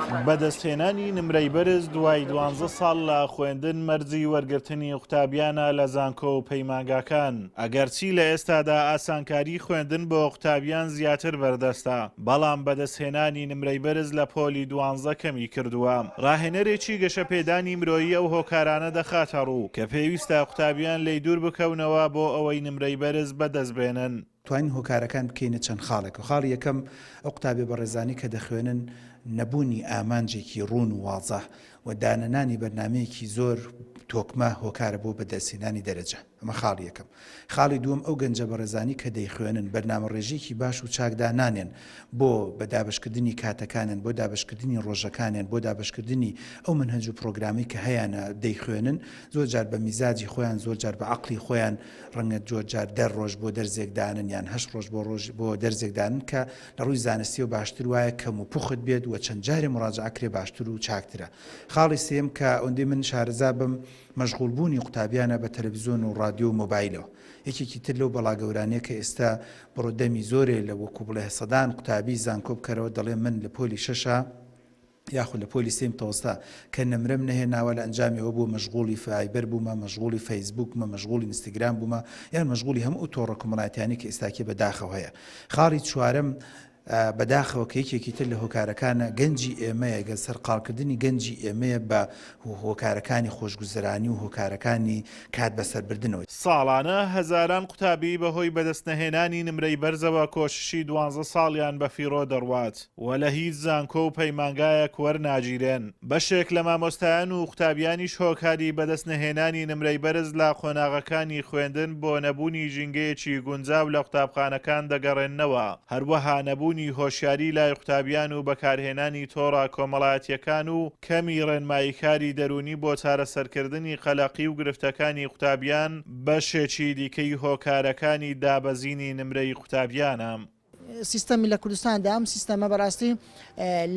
بەدەستهێنانی نمرەی بەرز دوای دوانزە ساڵ لە خوێندن مەرجی وەرگرتنی قوتابیانە لە زانکۆ و پەیمانگاکان، ئەگەرچی لە ئێستادا ئاسانکاری خوێندن بۆ قوتابیان زیاتر بەردەستە، بەڵام بەدەستهێنانی نمرەی بەرز لە پۆلی دوانزە کەمی کردووە. ڕاهێنەرێکی گەشەپێدانی مرۆیی ئەو هۆکارانە دەخاتەڕوو کە پێویستە قوتابیان لێی دوور بکەونەوە بۆ ئەوەی نمرەی بەرز بەدەست بێنن. توانین هۆکارەکان بکەینە چەند خاڵێک. خاڵی یەکەم، ئەو قوتابیە بەڕێزانەی کە دەخوێنن نەبوونی ئامانجێکی ڕوون و وازح و دانەنانی بەرنامەیەکی زۆر تۆکمە هۆکارە بۆ بەدەستهێنانی دەرەجە. ئەمە خاڵی یەکەم. خاڵی دووەم، ئەو گەنجە بەڕێزانەی کە دەیخوێنن بەرنامەڕێژییەکی باش و چاک دانانێن بۆ بە دابەشکردنی کاتەکانیان، بۆ دابەشکردنی ڕۆژەکانیان، بۆ دابەشکردنی ئەو مەنهەج و پڕۆگرامەی کە هەیانە دەیخوێنن، زۆر جار بە میزاجی خۆیان، زۆر جار بە عەقڵی خۆیان، ڕەنگە زۆر جار دە ڕۆژ بۆ دەرزێک دانن یان هەشت ڕۆژ بۆ ڕۆژ بۆ دەرزێک دانن کە لە ڕووی زانستیەوە باشتر وایە کەم و پوخت بێت و چەند جارێ مڕاجەعە کرێ باشتر و چاکترە. خاڵی سێیەم کە ئەوەندەی من شارەزا بم مەشغوڵ بوونی قوتابیانە بە تەلەفزیۆن و ڕادیۆ و مۆبایلەوە یەکێکی تر لەو بەڵا گەورانەیە کە ئێستا بڕۆ دەمی زۆرێ لە وەکوو بڵێ سەدان قوتابی زانکۆ بکەرەوە دەڵێ من لە پۆلی شەشا یاخود لە پۆلی سێی متەوەستە کە نمرەم نەهێناوە لە ئەنجامی ئەوە بووە مەشغوڵی ڤایبەر بوومە، مەشغوڵی فەیسبووک بوومە، مەشغوڵی ئینستگرام بوومە یان مەشغوڵی هەموو ئەو تۆڕە کۆمەڵایەتیانەی کە ئێستاکێ بە داخەوە هەیە. خاڵی چوارەم بەداخەوە کە یەکێکی تر لە هۆکارەکانە گەنجی ئێمەیە گەل سەرقاڵکردنی گەنجی ئێمەیە بە هۆکارەکانی خۆشگوزەرانی و هۆکارەکانی کات بەسەربردنەوە. ساڵانە هەزاران قوتابی بەهۆی بەدەستنەهێنانی نمرەی بەرزەوە کۆششی دوانزە ساڵیان بەفیڕۆ دەڕوات. و لە هیچ زانکۆ و پەیمانگایەک وەرناگیرێن. بەشێک لە مامۆستایان و قوتابیانیش هۆکاری بەدەست نەهێنانی نمرەی بەرز لە قۆناغەکانی خوێندن بۆ نەبوونی ژینگەیەکی گونجاو لە قوتابخانەکان دەگەڕێننەوە، هەروەها نەبوونی هۆشیاری لای قوتابیان و بەکارهێنانی تۆڕە کۆمەڵایەتییەکان و کەمی ڕێنماییکاری دەروونی بۆ چارەسەرکردنی قەلەقی و گرفتەکانی قوتابیان بەشێکی دیکەی هۆکارەکانی دابەزینی نمرەی قوتابیانە. سیستەمی لە کوردستاندا ئەم سیستەمە بەڕاستی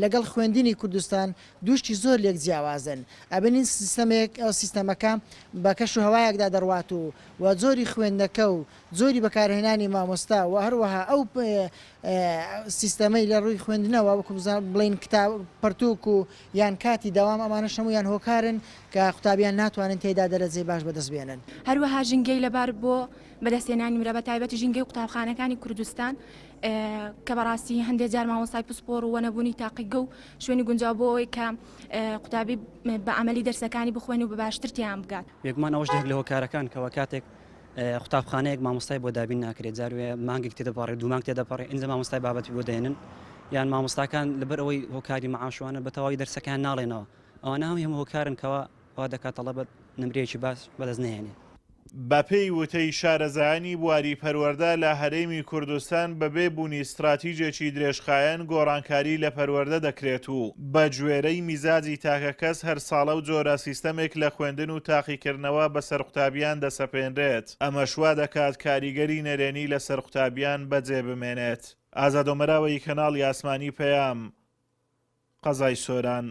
لەگەڵ خوێندنی کوردستان دووشتی زۆر لێک جیاوازن ئەبینین سیستەمێک ئەو سیستەمەکە بە کەش و هەوایەکدا دەڕوات و و جۆری خوێندنەکە و جۆری بەکارهێنانی مامۆستا و هەروەها ئەو سیستەمەی لە ڕووی خوێندنەوە وەکو بڵین کتاب پەرتوک و یان کاتی دەوام ئەمانەش هەموویان هۆکارن کە قوتابیان ناتوانن تێیدا دەرەجەی باش بەدەست بێنن. هەروەها ژینگەی لەبار بۆ بەدەستهێنانی نمرە بەتایبەتی ژینگەی قوتابخانەکانی کوردستان کە بەڕاستی هەندێک جار مامۆستای پسپۆڕ و نەبوونی تاقیگە و شوێنی گونجاو بۆ ئەوەی کە قوتابی بە عملی دەرسەکانی بخوێن و بە باشتر تیان بگات. بێگومان ئەوەش یەک لە هۆکارەکان کەوا کاتێک قوتابخانەیەک مامۆستای بۆ دابین ناکرێت جاروێ مانگێک تێدەپەڕێت دوو مانگ تێدەپەڕێت ئینجا مامۆستای بابەتی بۆ دەێنن یان مامۆستاکان لەبەر ئەوەی هۆکاری معاشوانە بە تەواوی دەرسەکان ناڵێنەوە ئەوانە هەموو هۆکارن کەوا وا دەکات تەڵەبە نمرەیەکی باش بەدەست نەهێنێ. بەپێی وتەی شارەزایانی بواری پەروەردە لە هەرێمی کوردستان بەبێ بوونی ستراتیجێکی درێژخایەن گۆڕانکاری لە پەروەردە دەکرێت و بەگوێرەی میزاجی تاکەکەس هەر ساڵە و جۆرە سیستەمێک لە خوێندن و تاقیکردنەوە بەسەر قوتابیان دەسەپێنرێت ئەمەش وا دەکات کاریگەری نەرێنی لەسەر قوتابیان بەجێ بمێنێت. ئازاد ئۆمەراوەیی کەناڵی ئاسمانی پەیام، قەزای سۆران.